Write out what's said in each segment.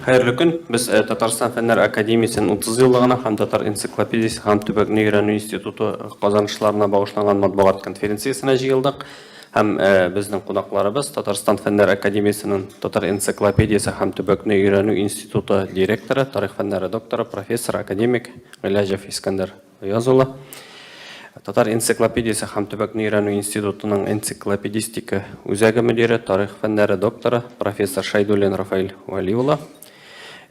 Хәерле көн. Без э, Татарстан Фәннәр Академиясенең 30 еллыгына һәм Татар энциклопедиясе һәм төбәкне өйрәнү институты казанышларына багышланган матбугат конференциясенә җыелдык. Һәм э, безнең кунакларыбыз Татарстан Фәннәр Академиясенең Татар энциклопедиясе һәм төбәкне өйрәнү институты директоры, тарих фәннәре докторы, профессор, академик Гыйләҗев Искәндәр Гаяз улы. Татар энциклопедиясе һәм төбәкне өйрәнү институтының энциклопедистика үзәге мөдире, тарих фәннәре докторы, профессор Шәйдуллин Рафаэль Вәли улы.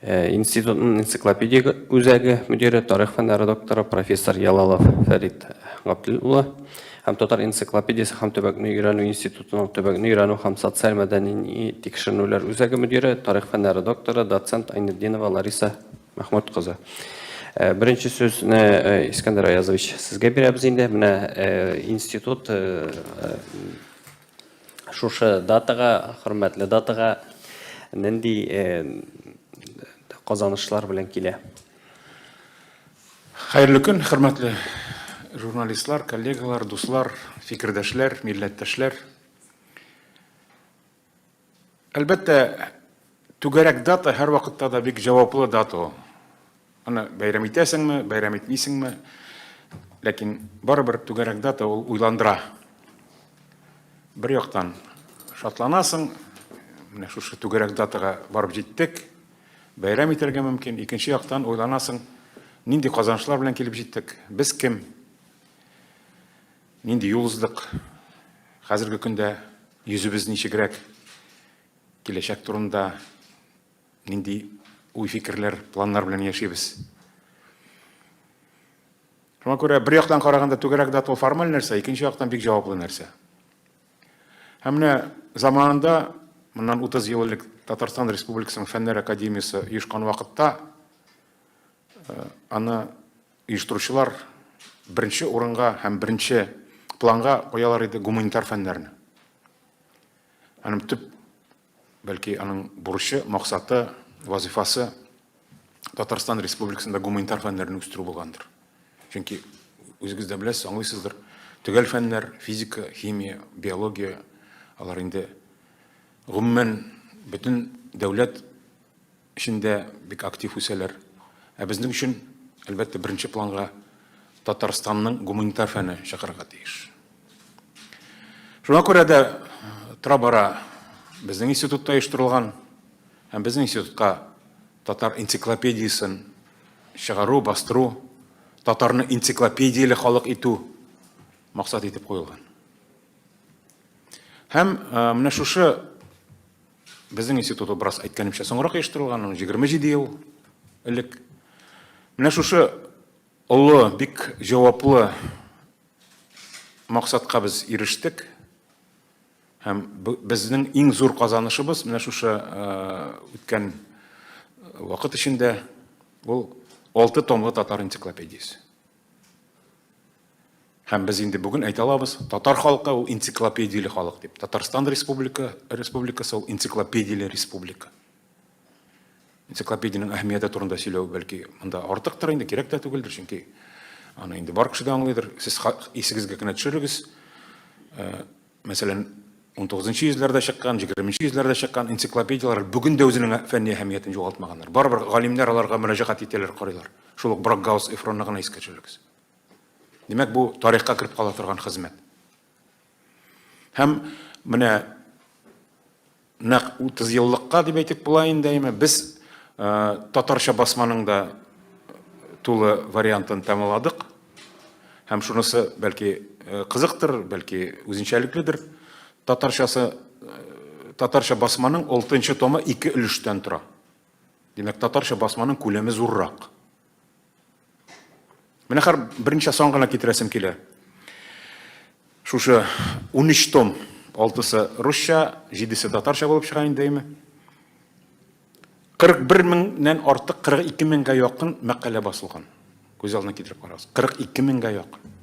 Э, институтның энциклопедия үзәге мөдире, тарих фәннәре докторы, профессор Ялалов Фәрит Габдел улы һәм Татар энциклопедиясе һәм төбәкне өйрәнү институтының төбәкне өйрәнү һәм социаль мәдәни тикшеренүләр үзәге мөдире, тарих фәннәре докторы, доцент Айнетдинова Лариса Мәхмүт кызы. Э, беренче сүзне э, Искәндәр Аязович сезгә бирәбез инде. Менә э, институт шушы датага, хөрмәтле датага нинди казанышлар белән килә? Хәерле көн, хөрмәтле журналистлар, коллегалар, дуслар, фикердәшләр, милләттәшләр. Әлбәттә, түгәрәк дата һәрвакытта да бик җаваплы дата ул. Аны бәйрәм итәсеңме, бәйрәм итмисеңме, ләкин барыбер түгәрәк дата ул уйландыра. Бер яктан шатланасың, менә шушы түгәрәк датага барып җиттек, бәйрәм итәргә мөмкин. Икенче яктан уйланасың, нинди казанышлар белән килеп җиттек, без кем, нинди юл уздык, хәзерге көндә Йөзебез ничегрәк, киләчәк турында нинди уй-фикерләр, планнар белән яшибез. Шуңа күрә бер яктан караганда түгәрәк дата ул формаль нәрсә, икенче яктан бик җаваплы нәрсә. Һәм менә заманында, моннан 30 ел элек Татарстан Республикасының Фәннәр академиясе оешкан вакытта э, аны Оештыручылар беренче урынга һәм беренче планга куялар иде гуманитар фәннәрне. Аның төп, бәлки аның бурычы, максаты, вазифасы Татарстан Республикасында гуманитар фәннәрне үстерү булгандыр. Чөнки үзегез дә беләсез, аңлыйсыздыр, төгәл фәннәр, физика, химия, биология, алар инде гомумән бөтен дәүләт эчендә бик актив үсәләр. Ә безнең өчен, әлбәттә, беренче планга Татарстанның гуманитар фәне чыгарга тиеш. Шуңа күрә дә тора-бара безнең институтта оештырылган һәм безнең институтка татар энциклопедиясен чыгару, бастыру, татарны энциклопедияле халык итү максат итеп куелган. Һәм менә шушы Безнең институт бераз әйткәнемчә соңрак оештырылган, 27 ел элек. Менә шушы олы, бик җаваплы максатка без ирештек. Һәм безнең иң зур казанышыбыз менә шушы үткән вакыт эчендә ул 6 томлы татар энциклопедиясе. Һәм без инде бүген әйтә алабыз, татар халкы ул энциклопедияле халык дип. Татарстан республика, республикасы ул энциклопедияле республика. Энциклопедиянең әһәмияте турында сөйләү бәлки монда артыктыр инде, кирәк тә түгелдер, чөнки аны инде бар кеше дә аңлыйдыр. Сез исегезгә генә төшерегез. Э, мәсәлән, 19 йөзләрдә чыккан, 20 йөзләрдә чыккан энциклопедияләр бүген дә үзенең фәнни әһәмиятен югалтмаганнар. Барыбер галимнәр аларга мөрәҗәгать итәләр, карыйлар. Шул ук Брокгаус Эфронны гына искә төшерегез. Димәк, бу тарихка кереп кала торган хезмәт. Һәм менә нәкъ 30 еллыкка дип әйтеп була инде, әйме, без э, татарча басманың да тулы вариантын тәмамладык. Һәм шунысы бәлки э, кызыктыр, бәлки үзенчәлекледер. Татарчасы э, татарча басманың 6 томы ике өлештән тора. Димәк, татарча басманың күләме зуррак. Менә хәр берничә сан гына китерәсем килә. Шушы 13 том, алтысы русча, җидесе татарча булып чыга инде, әйме? 41 меңнән артык, 42 меңгә якын мәкалә басылган. Күз алдына китереп карагыз. 42 меңгә якын.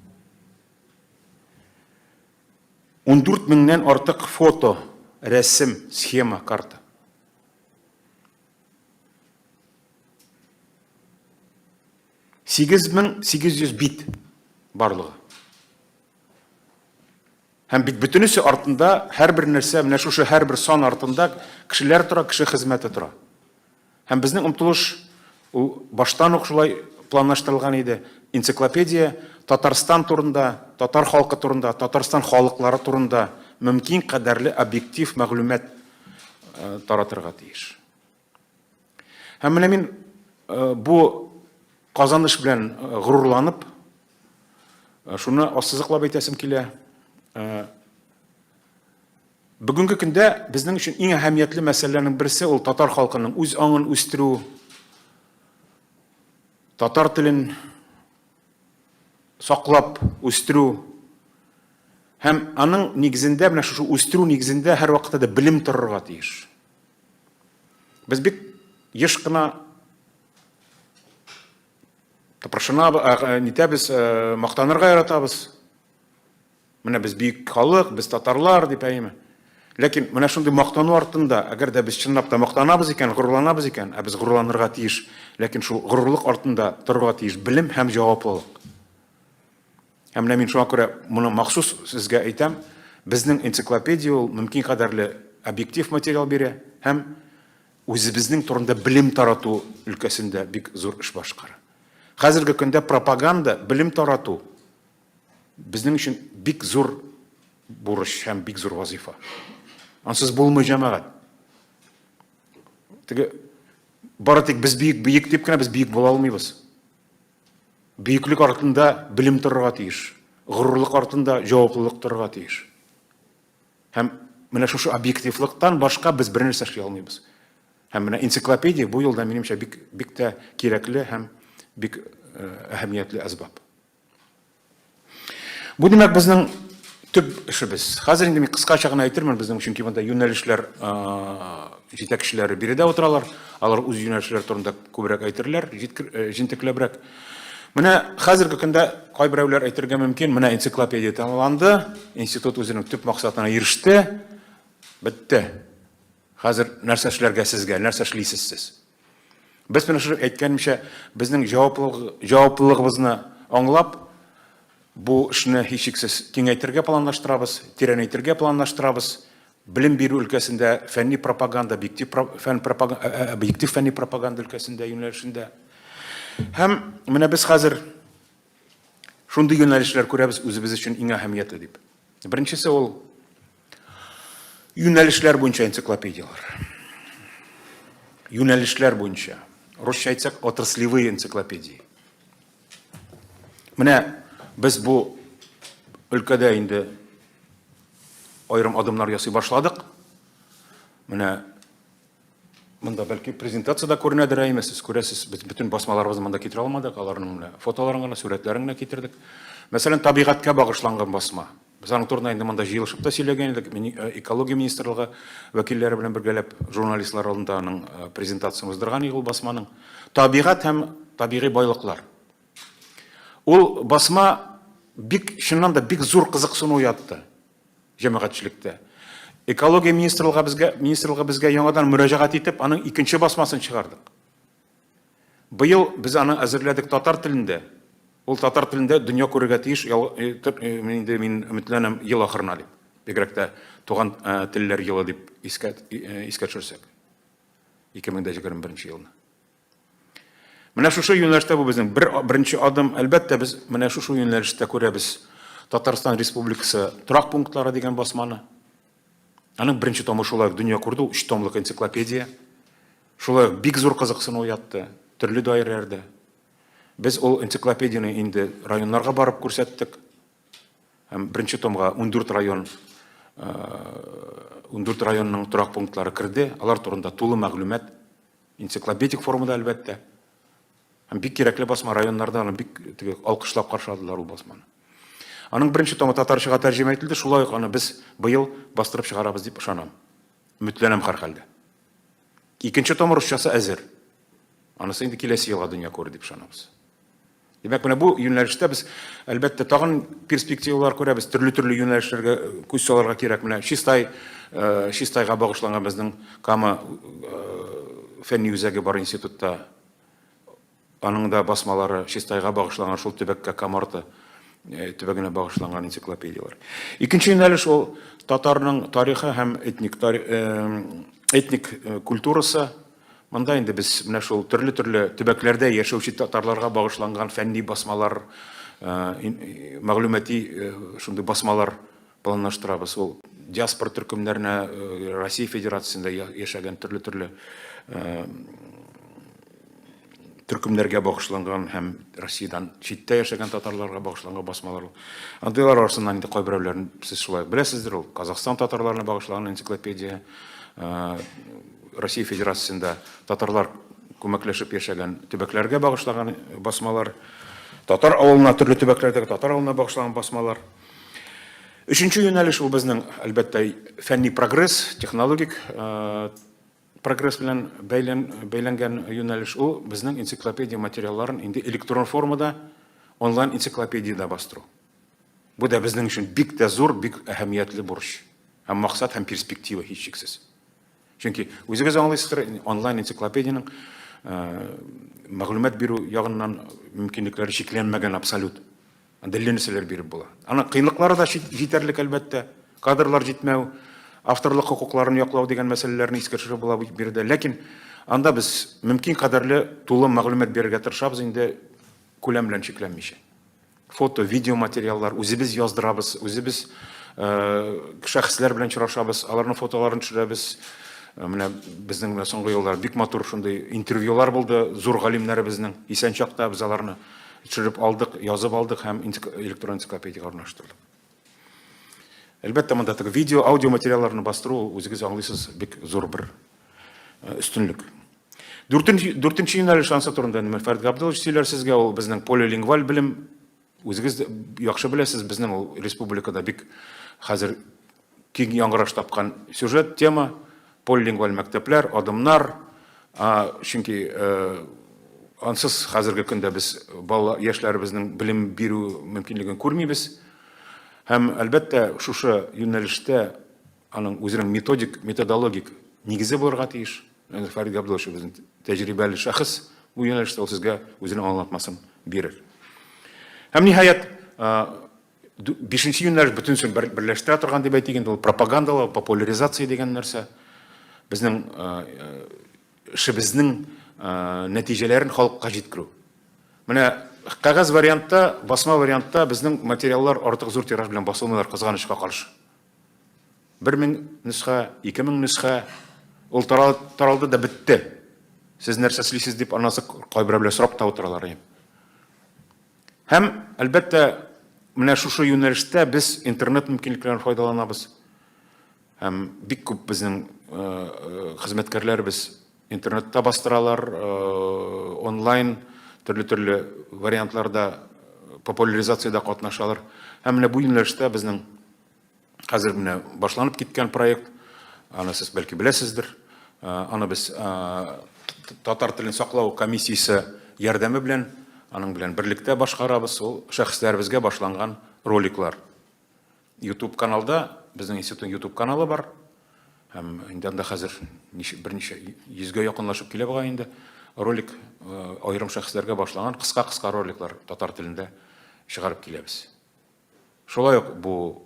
14 меңнән артык фото, рәсем, схема, карта. 8800 бит барлыгы. Һәм бит бөтенесе артында һәрбер нәрсә, менә шушы һәрбер сан артында кешеләр тора, кеше хезмәте тора. Һәм безнең омтылыш ул баштан ук шулай планлаштырылган иде. Энциклопедия Татарстан турында, татар халкы турында, Татарстан халыклары турында мөмкин кадәрле объектив мәгълүмат таратырга тиеш. Һәм менә мин бу казаныш белән горурланып, шуны ассызыклап әйтәсем килә. Бүгенге көндә безнең өчен иң әһәмиятле мәсьәләләрнең берсе ул татар халкының үз аңын үстерү, татар телен саклап үстерү һәм аның нигезендә, менә шушы үстерү нигезендә һәрвакытта да белем торырга тиеш. Без бик еш кына тыпыршына, нитәбез, мактанырга яратабыз. Менә без бөек халык, без татарлар дип әйеме. Ләкин менә шундый мактану артында, әгәр дә без чынлап та мактанабыз икән, горурланабыз икән, ә без горурланырга тиеш, ләкин шул горурлык артында торырга тиеш белем һәм җаваплылык. Һәм менә мин шуңа күрә моны махсус сезгә әйтәм, безнең энциклопедия ул мөмкин кадәрле объектив материал бирә һәм үзебезнең турында белем тарату өлкәсендә бик зур эш башкара. Хәзерге көндә пропаганда, белем тарату Безнең өчен бик зур бурыч һәм бик зур вазифа. Ансыз булмый җәмәгать. Теге бары тик без бөек бөек дип кенә без бөек була алмыйбыз. Бөеклек артында белем торырга тиеш. Горурлык артында җаваплылык торырга тиеш. Һәм менә шушы объективлыктан башка без бернәрсә эшли алмыйбыз. Һәм менә энциклопедия бу юлда минемчә бик бик тә кирәкле һәм бик әһәмиятле әсбап. Бу димәк безнең төп эшебез. Хәзер инде мин кыскача гына әйтермен, безнең чөнки монда юнәлешләр җитәкчеләре биредә утыралар. Алар үз юнәлешләре турында күбрәк әйтерләр, җентекләбрәк. Менә хәзерге көндә кайберәүләр әйтергә мөмкин, менә энциклопедия тәмамланды, институт үзенең төп максатына иреште, бетте. Хәзер нәрсә эшләргә сезгә, нәрсә эшлисез сез? Без менә шул әйткәнемчә, безнең җаваплылыгыбызны аңлап, бу эшне һичшиксез киңәйтергә планлаштырабыз, тирәнәйтергә планлаштырабыз. Белем бирү өлкәсендә фәнни пропаганда, объектив фән пропаганда, объектив фәнни пропаганда өлкәсендә юнәлешендә. Һәм менә без хәзер шундый юнәлешләр күрәбез үзебез өчен иң әһәмиятле дип. Беренчесе ул юнәлешләр буенча энциклопедияләр. Юнәлешләр буенча. Русча әйтсәк, отраслевые энциклопедии. Менә без бу өлкәдә инде аерым адымнар ясый башладык. Менә Монда бәлки презентациядә күренәдер, әйме, сез күрәсез, без бөтен басмаларыбызны монда китерә алмадык, аларның менә фотоларын гына, сурәтләрен генә китердек. Мәсәлән, табигатькә багышланган басма. Без аның турында инде монда җыелышып та сөйләгән идек, экология министрлыгы вәкилләре белән бергәләп журналистлар алдында аның презентациясен уздырган идек ул басманың. Табигать һәм табигый байлыклар. Ул басма бик, чыннан да бик зур кызыксыну уятты. Җәмәгатьчелектә. Экология министрлыгы безгә, министрлыгы безгә яңадан мөрәҗәгать итеп, аның икенче басмасын чыгардык. Быел без аны әзерләдек татар телендә. Ул татар телендә дөнья күрергә тиеш, инде мин өметләнәм ел ахырына дип. Бигрәк тә туган телләр елы дип искә искә төшерсәк. 2021 елны. Менә шушы юнәлештә бу безнең бер беренче адым. Әлбәттә, без менә шушы юнәлештә күрәбез Татарстан Республикасы торак пунктлары дигән басманы. Аның беренче томы шулай ук дөнья күрде, ул өч томлык энциклопедия. Шулай ук бик зур кызыксыну уятты төрле даирәләрдә. Без ул энциклопедияне инде районнарга барып күрсәттек. Һәм беренче томга 14 район 14 районның торак пунктлары керде. Алар турында тулы мәгълүмат Энциклопедик формада, әлбәттә. Һәм бик кирәкле басма, районнарда аны бик теге алкышлап каршы алдылар ул басманы. Аның беренче томы татарчага тәрҗемә ителде, шулай ук аны без быел бастырып чыгарабыз дип ышанам. Өметләнәм һәрхәлдә. Икенче том русчасы әзер. Анысы инде киләсе елга дөнья күрер дип ышанабыз. Димәк, менә бу юнәлештә без, әлбәттә, тагын перспективалар күрәбез, төрле-төрле юнәлешләргә күз салырга кирәк. Менә Чистай, Чистайга багышланган безнең Кама фәнни үзәге бар институтта. Аның да басмалары Чистайга багышланган, шул төбәккә Кама арты төбәгенә багышланган энциклопедияләр. Икенче юнәлеш ул татарның тарихы һәм этник этник культурасы. Монда инде без менә шул төрле-төрле төбәкләрдә яшәүче татарларга багышланган фәнни басмалар, мәгълүмати шундый басмалар планлаштырабыз. Ул диаспора төркемнәренә, Россия Федерациясендә яшәгән төрле-төрле төркемнәргә багышланган һәм Россиядән читтә яшәгән татарларга багышланган басмалар ул. Андыйлар арасыннан инде кайберәүләрен сез шулай беләсездер, ул Казахстан татарларына багышланган энциклопедия, Россия Федерациясендә татарлар күмәкләшеп яшәгән төбәкләргә багышланган басмалар, татар авылына, төрле төбәкләрдәге татар авылына багышланган басмалар. Өченче юнәлеш ул безнең, әлбәттә, фәнни прогресс, технологик прогресс белән бәйлән, бәйләнгән юнәлеш ул безнең энциклопедия материалларын инде электрон формада онлайн энциклопедиядә бастыру. Бу да безнең өчен бик тә зур, бик әһәмиятле бурыч һәм максат һәм перспектива һичшиксез. Чөнки үзегез аңлыйсыздыр, онлайн энциклопедиянең мәгълүмат бирү ягыннан мөмкинлекләре чикләнмәгән абсолют. Анда әллә нәрсәләр биреп була. Аның кыенлыклары да җитәрлек, әлбәттә. Кадрлар җитмәү, авторлык хокукларын яклау дигән мәсьәләләрне искә төшереп була биредә. Ләкин анда без мөмкин кадәрле тулы мәгълүмат бирергә тырышабыз инде күләм белән чикләнмичә. Фото, видео материаллар үзебез яздырабыз, үзебез шәхесләр белән очрашабыз, аларның фотоларын төшерәбез. Менә безнең менә соңгы еллар бик матур шундый интервьюлар булды зур галимнәребезнең. Исән чакта без аларны төшереп алдык, язып алдык һәм электрон энциклопедиягә урнаштырдык. Әлбәттә, монда теге видео, аудио материалларны бастыру, үзегез аңлыйсыз, бик зур бер өстенлек. Дүртенче, дүртенче юнәлеш ансы турында инде Фәрит Габдуллович сөйләр сезгә, ул безнең полилингваль белем. Үзегез яхшы беләсез, безнең ул республикада бик хәзер киң яңгыраш тапкан сюжет, тема, полилингваль мәктәпләр, адымнар. Чөнки ансыз хәзерге көндә без бала яшьләребезнең белем бирү мөмкинлеген күрмибез. Һәм, әлбәттә, шушы юнәлештә аның үзенең методик, методологик нигезе булырга тиеш. Фәрит Габдуллович безнең тәҗрибәле шәхес бу юнәлештә, ул сезгә үзенең аңлатмасын бирер. Һәм ниһаять, бишенче юнәлеш бөтенесен берләштерә торган дип әйтик инде, ул пропагандалау, популяризация дигән нәрсә. Безнең эшебезнең нәтиҗәләрен халыкка җиткерү. Менә кәгазь вариантта, басма вариантта безнең материаллар артык зур тираж белән басылмыйлар, кызганычка каршы. 1000 нөсхә, 2000 нөсхә, ул таралды да бетте. Сез нәрсә эшлисез дип анасы кайберәүләр сорап та утыралар. Һәм, әлбәттә, менә шушы юнәлештә без интернет мөмкинлекләрен файдаланабыз. Һәм бик күп безнең хезмәткәрләребез интернетта бастыралар, онлайн төрле-төрле вариантларда популяризациядә катнашалар. Һәм менә бу юнәлештә безнең хәзер менә башланып киткән проект, аны сез бәлки беләсездер. Аны без татар телен саклау комиссиясе ярдәме белән, аның белән берлектә башкарабыз. Ул шәхесләребезгә башланган роликлар. YouTube каналда, безнең институтның YouTube каналы бар. Һәм инде анда хәзер берничә йөзгә якынлашып килә бугай инде. Ролик аерым шәхесләргә башланган кыска-кыска роликлар татар телендә чыгарып киләбез. Шулай ук бу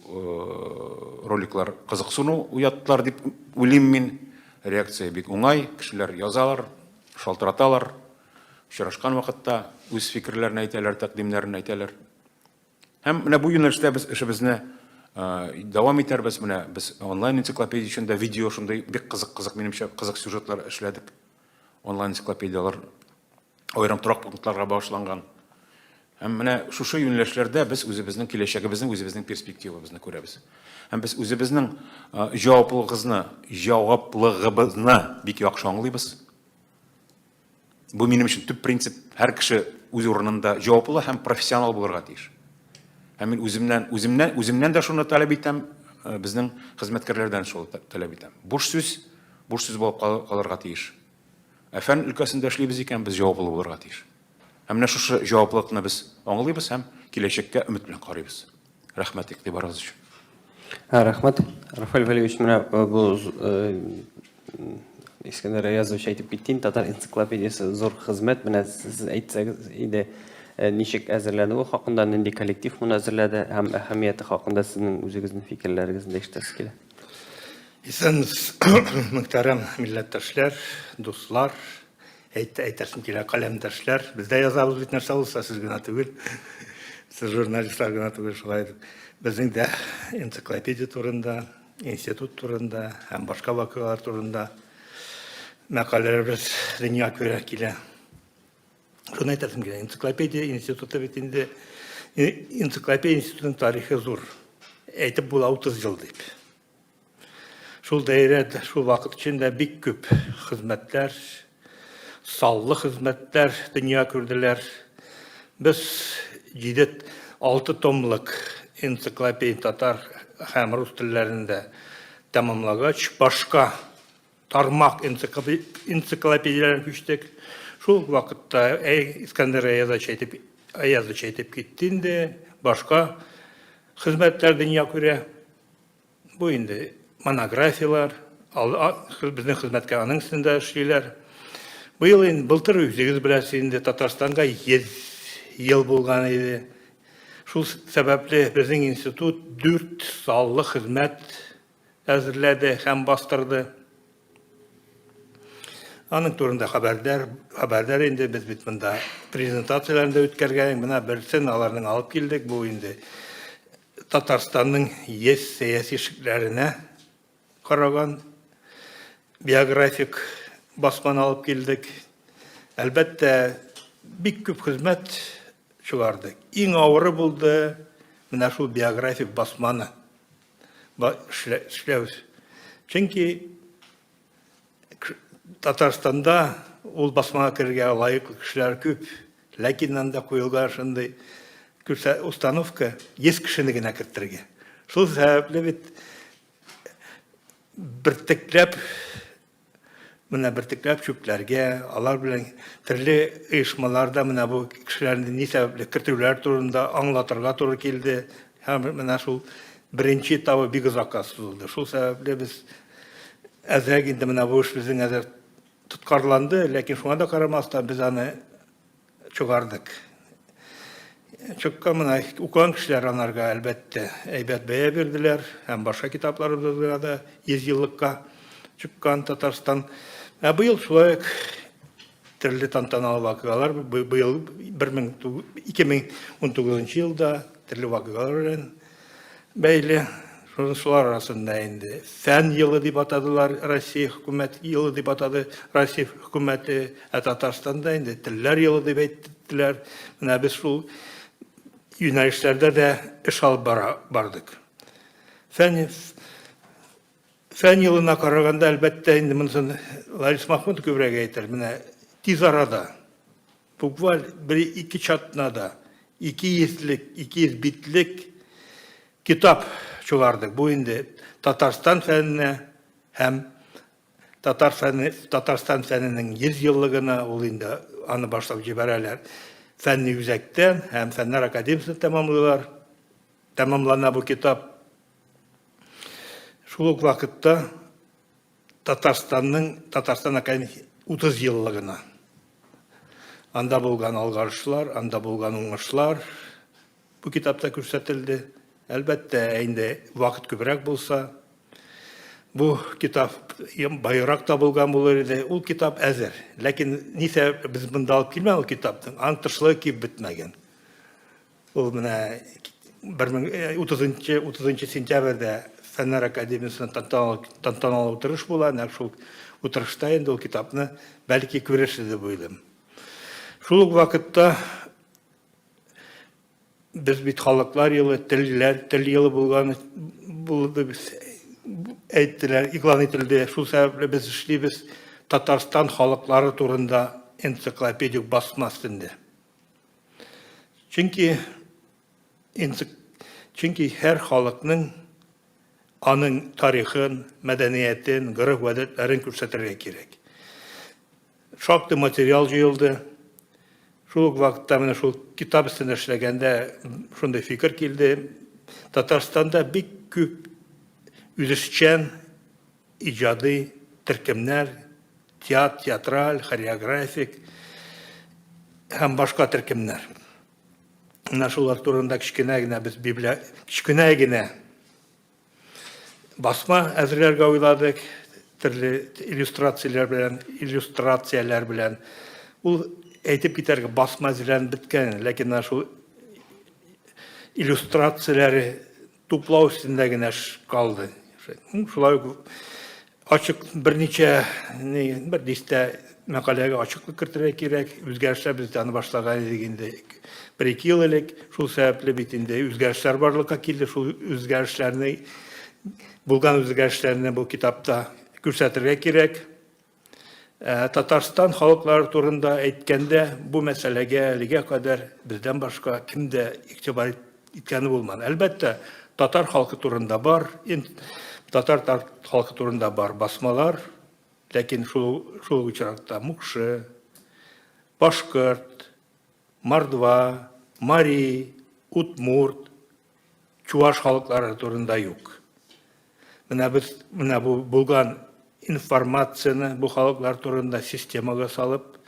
роликлар кызыксыну уяттылар дип уйлыйм мин. Реакция бик уңай, кешеләр язалар, шалтыраталар, очрашкан вакытта үз фикерләрен әйтәләр, тәкъдимнәрен әйтәләр. Һәм менә бу юнәлештә без эшебезне дәвам итәрбез. Менә без онлайн энциклопедия өчен дә видео шундый бик кызык-кызык, минемчә, кызык сюжетлар эшләдек. Онлайн энциклопедияләр аерым торак пунктларга багышланган. Һәм менә шушы юнәлешләрдә без үзебезнең киләчәгебезне, үзебезнең перспективабызны күрәбез. Һәм без үзебезнең җаваплылыгыбызны, җаваплыгыбызны бик яхшы аңлыйбыз. Бу минем өчен төп принцип. Һәр кеше үз урынында җаваплы һәм профессионал булырга тиеш. Һәм мин үземнән, үземнән, үземнән дә шуны таләп итәм, безнең хезмәткәрләрдән шуны таләп итәм. Буш сүз, буш сүз булып калырга тиеш. Ә фән өлкәсендә эшлибез икән, без җаваплы булырга тиеш. Һәм менә шушы җаваплылыкны без аңлыйбыз һәм киләчәккә өмет белән карыйбыз. Рәхмәт игътибарыгыз өчен. Рәхмәт. Рафаэль Валиевич, менә бу Искәндәр Аязович әйтеп китте, татар энциклопедиясе зур хезмәт. Менә сез әйтсәгез иде, ничек әзерләнүе хакында, нинди коллектив моны әзерләде һәм әһәмияте хакында сезнең үзегезнең фикерләрегезне дә ишетәсе килә. Исәнмесез, мөхтәрәм милләттәшләр, дуслар, әйт, әйтәсем килә, каләмдәшләр. Без дә язабыз бит нәрсә булса, сез генә түгел. Сез журналистлар гына түгел, шулай итеп. Безнең дә энциклопедия турында, институт турында һәм башка вакыйгалар турында мәкаләләребез дөнья күрә килә. Шуны әйтәсем килә, энциклопедия институты бит инде энциклопедия институтының тарихы зур. Әйтеп була 30 ел дип. Шул даирә, шул вакыт эчендә бик күп хезмәтләр, саллы хезмәтләр дөнья күрделәр. Без 7-6 томлык энциклопедия татар һәм рус телләрендә тәмамлагач, башка тармак энциклопедияләрен күчтек. Шул ук вакытта Искәндәр Аязович әйтеп, Аязович әйтеп китте инде, башка хезмәтләр дөнья күрә. Бу инде монографияләр, безнең хезмәткә аның өстендә эшлиләр. Быел инде, былтыр үзегез беләсез инде, Татарстанга 100 ел булган иде. Шул сәбәпле безнең институт 4 саллы хезмәт әзерләде һәм бастырды. Аның турында хәбәрдәр, хәбәрдәр инде без бит монда презентацияләрне дә үткәргән, менә берсен аларның алып килдек, бу инде Татарстанның ес сәяси шикләренә караган биографик басманы алып килдек. Әлбәттә, бик күп хезмәт чыгардык. Иң авыры булды менә шул биографик басманы эшләү. Чөнки Татарстанда ул басмага керергә лаеклы кешеләр күп, ләкин анда куелган шундый установка 100 кешене генә кертергә. Шул сәбәпле бит бертекләп менә бертекләп чүпләргә, алар белән төрле оешмаларда менә бу кешеләрне ни сәбәпле кертүләр турында аңлатырга туры килде. Һәм менә шул беренче этабы бик озакка сузылды. Шул сәбәпле без әзрәк инде менә бу эш безнең әзер тоткарланды, ләкин шуңа да карамастан без аны чыгардык. Чыккан менә укыган кешеләр анарга әлбәттә әйбәт бәя бирделәр һәм башка китапларыбызга да 100 еллыкка чыккан Татарстан. Ә быел шулай ук төрле тантаналы вакыйгалар быел 2019 елда төрле вакыйгалар белән бәйле. Шулар арасында инде фән елы дип атадылар Россия хөкүмәт елы дип атады Россия хөкүмәте, ә Татарстанда инде телләр елы дип әйттеләр. Менә без шул юнәлешләрдә дә эш алып бара бардык. Фән фән елына караганда, әлбәттә, инде монысын Ларис Махмутов күбрәк әйтер. Менә тиз арада Букваль бер-ике чатнада 200 лек, 200 битлек китап чыгардык. Бу инде Татарстан фәненә һәм татар фәне, Татарстан фәненең 100 еллыгына ул инде аны башлап җибәрәләр. Фәнни үзәктән һәм Фәннәр академиясен тәмамлыйлар. Тәмамлана бу китап. Шул ук вакытта Татарстанның Татарстан академиясе 30 еллыгына. Анда булган алгарышлар, анда булган уңышлар бу китапта күрсәтелде. Әлбәттә, инде вакыт күбрәк булса, бу китап байрак та булган булыр иде. Ул китап әзер. Ләкин ни сәбәпле без монда алып килмәгән ул китапның, аның тышлыгы киеп бетмәгән. Ул менә 30 30 сентябрьдә Фәннәр академиясендә тантаналы, тантаналы утырыш була. Нәкъ шул утырышта инде ул китапны бәлки күрерсез дип уйлыйм. Шул ук вакытта без бит халыклар елы, телләр, тел елы булган булды без әйттеләр, игълан ителде. Шул сәбәпле без эшлибез Татарстан халыклары турында энциклопедик басма өстендә. Чөнки чөнки һәр халыкның аның тарихын, мәдәниятен, гореф-гадәтләрен күрсәтергә кирәк. Шактый материал җыелды. Шул ук вакытта менә шул китап өстендә эшләгәндә шундый фикер килде. Татарстанда бик күп үзешчән иҗади төркемнәр, театр, театраль, хореографик һәм башка төркемнәр. Менә шулар турында кечкенә генә без библи... кечкенә генә басма әзерләргә уйладык, төрле иллюстрацияләр белән, иллюстрацияләр белән. Ул әйтеп китәргә басма әзерләнеп беткән, ләкин менә шул иллюстрацияләре туплау өстендә генә эш калды. Шулай ук ачык берничә, бер дистә мәкаләгә ачыклык кертергә кирәк. Үзгәрешләр без аны башлаган идек инде бер-ике ел элек. Шул сәбәпле бит инде үзгәрешләр барлыкка килде. Шул үзгәрешләрне, булган үзгәрешләрне бу китапта күрсәтергә кирәк. Ә, Татарстан халыклары турында әйткәндә, бу мәсьәләгә әлегә кадәр бездән башка кем дә игътибар иткәне булмады. Әлбәттә, татар халкы турында бар, татар халкы турында бар басмалар, ләкин шул, шул ук очракта мукшы, башкорт, мордва, мари, удмурт, чуаш халыклары турында юк. Менә без менә бу булган информацияне бу халыклар турында системага салып,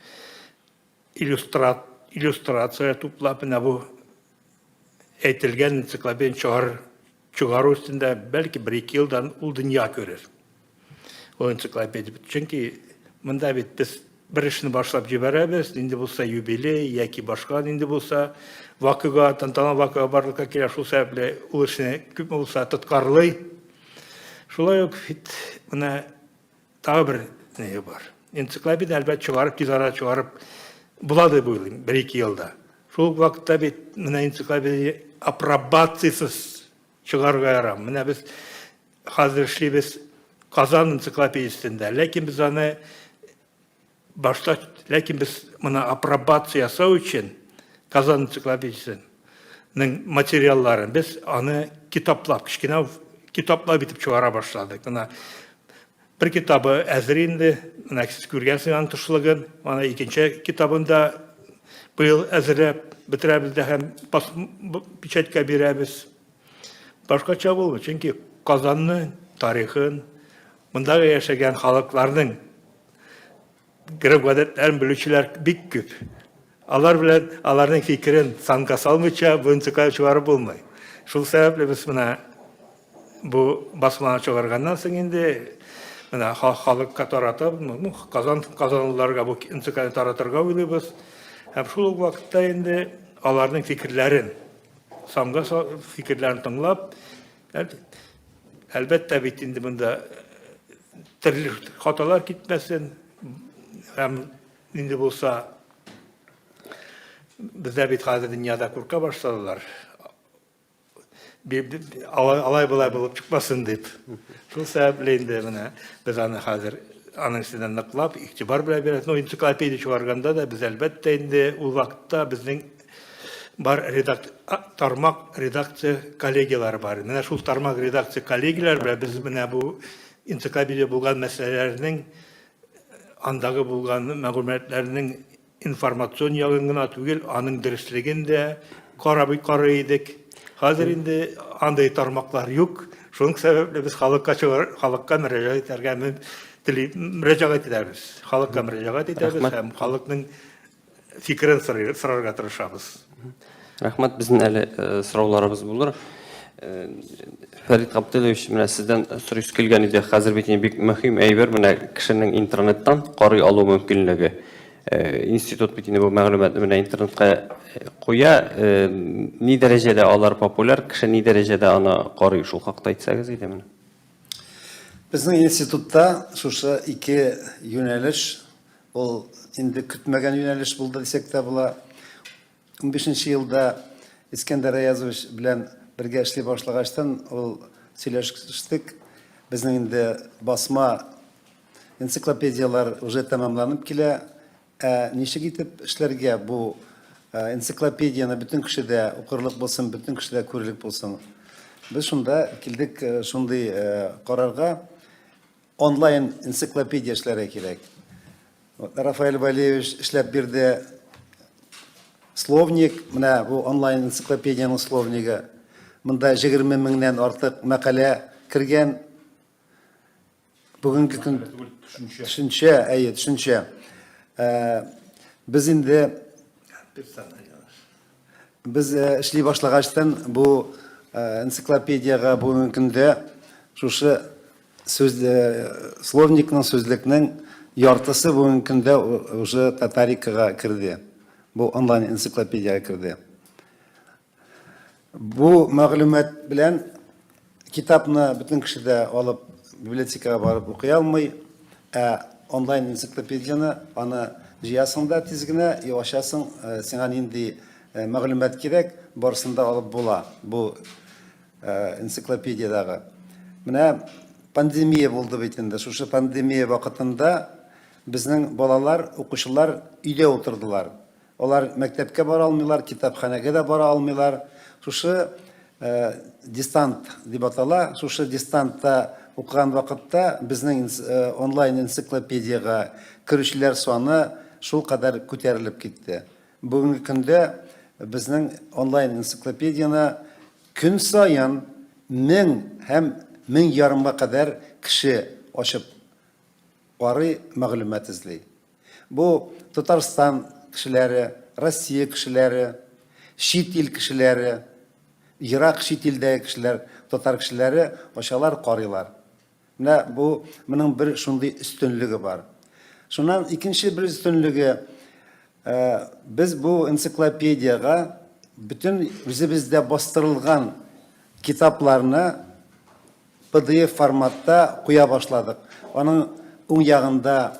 иллюстрат, иллюстрация туплап, менә бу әйтелгән энциклопедияне чыгар, чыгару өстендә бәлки бер-ике елдан ул дөнья күрер. Ул энциклопедия. Чөнки монда бит без бер эшне башлап җибәрәбез, нинди булса юбилей яки башка нинди булса вакыйга, тантана вакыйга барлыкка килә, шул сәбәпле ул эшне күпме булса тоткарлый. Шулай ук бит менә тагы бер ни бар. Энциклопедия әлбәттә чыгарып, тиз арада чыгарып була дип уйлыйм, бер-ике елда. Шул ук вакытта бит менә энциклопедия апробациясез чыгарырга ярамый. Менә без хәзер эшлибез Казан энциклопедиясендә, ләкин без аны башта, ләкин без моны апробация ясау өчен Казан энциклопедиясенең материалларын без аны китаплап, кечкенә китаплап итеп чыгара башладык. Менә бер китабы әзер инде, менә сез күргәнсез аның тышлыгын, аны икенче китабын да быел әзерләп бетерәбез дә һәм печатькә бирәбез. Башкача булмый, чөнки Казанны тарихын, мондагы яшәгән халыкларның гореф-гадәтләрен белүчеләр бик күп. Алар белән аларның фикерен санга салмыйча бу энциклопедия чыгарып булмый. Шул сәбәпле без менә бу басманы чыгарганнан соң инде менә халыкка таратып, ну, Казан казанлыларга бу энциклопедияне таратырга уйлыйбыз. Һәм шул ук вакытта инде аларның фикерләрен Санга фикерләрен тыңлап, әлбәттә бит инде монда төрле хаталар китмәсен һәм нинди булса бездә бит хәзер дөньяда курка башладылар. Алай болай булып чыкмасын дип. Шул сәбәпле инде менә без аны хәзер аның өстенә ныклап игътибар белән бирәбез. Ну, энциклопедия чыгарганда да без әлбәттә инде ул вакытта безнең бар редак тармак редакция коллегияләре бар. Менә шул тармак редакция коллегияләре белән без менә бу энциклопедия булган мәсьәләләрнең андагы булган мәгълүматларның информацион ягын гына түгел, аның дөреслеген дә карап карый идек. Хәзер инде андый тармаклар юк. Шуның сәбәпле без халыкка чыгар, халыкка мөрәҗәгать итәргә тели, мөрәҗәгать итәбез. Халыкка мөрәҗәгать итәбез һәм халыкның фикерен сорарга тырышабыз. Рәхмәт, безнең әле э, сорауларыбыз булыр. Э, Фәрит Габделович, менә сездән сорыйсы килгән иде. Хәзер бит инде бик мөһим әйбер, менә кешенең интернеттан карый алу мөмкинлеге. Э, институт бит инде бу мәгълүматны менә интернетка куя. Ни дәрәҗәдә алар популяр, кеше ни дәрәҗәдә аны карый, шул хакта әйтсәгез иде менә. Безнең институтта шушы ике юнәлеш, ул инде көтмәгән юнәлеш булды дисәк тә була. 15 елда Искәндәр Аязович белән бергә эшли башлагачтан ул сөйләштек. Безнең инде басма энциклопедияләр уже тәмамланып килә. Ә ничек итеп эшләргә бу энциклопедияне бөтен кеше дә укырлык булсын, бөтен кеше дә күрерлек булсын. Без шунда килдек шундый карарга, онлайн энциклопедия эшләргә кирәк. Рафаэль Валеевич эшләп бирде словник, менә бу онлайн энциклопедиянең словнигы. Монда 20 меңнән артык мәкалә кергән. Бүгенге көн төшенчә, әйе, төшенчә. Э, без инде без э, эшли башлагачтан бу э, энциклопедиягә бүгенге көндә Шушы сүз словникның, сүзлекнең яртысы бүгенге көндә уже Татарикага керде. Бу онлайн энциклопедиягә керде. Бу мәгълүмат белән китапны бөтен кеше дә алып библиотекага барып укый алмый, ә онлайн энциклопедияне аны җыясың да тиз генә и ачасың, сиңа нинди мәгълүмат кирәк, барысын да алып була бу энциклопедиядәге. Менә пандемия булды бит инде. Шушы пандемия вакытында безнең балалар, укучылар өйдә утырдылар. Алар мәктәпкә бара алмыйлар, китапханәгә дә бара алмыйлар. Шушы дистант дип атала. Шушы дистантта укыган вакытта безнең онлайн энциклопедиягә керүчеләр саны шулкадәр күтәрелеп китте. Бүгенге көндә безнең онлайн энциклопедияне көн саен 1000 һәм 1500 га кадәр кеше ачып карый, мәгълүмат эзли. Бу Татарстан кешеләре, Россия кешеләре, чит ил кешеләре, ерак чит илдәге кешеләр, татар кешеләре ачалар, карыйлар. Менә бу моның бер шундый өстенлеге бар. Шуннан икенче бер өстенлеге, без бу энциклопедиягә бөтен үзебездә бастырылган китапларны PDF форматта куя башладык. Аның уң ягында,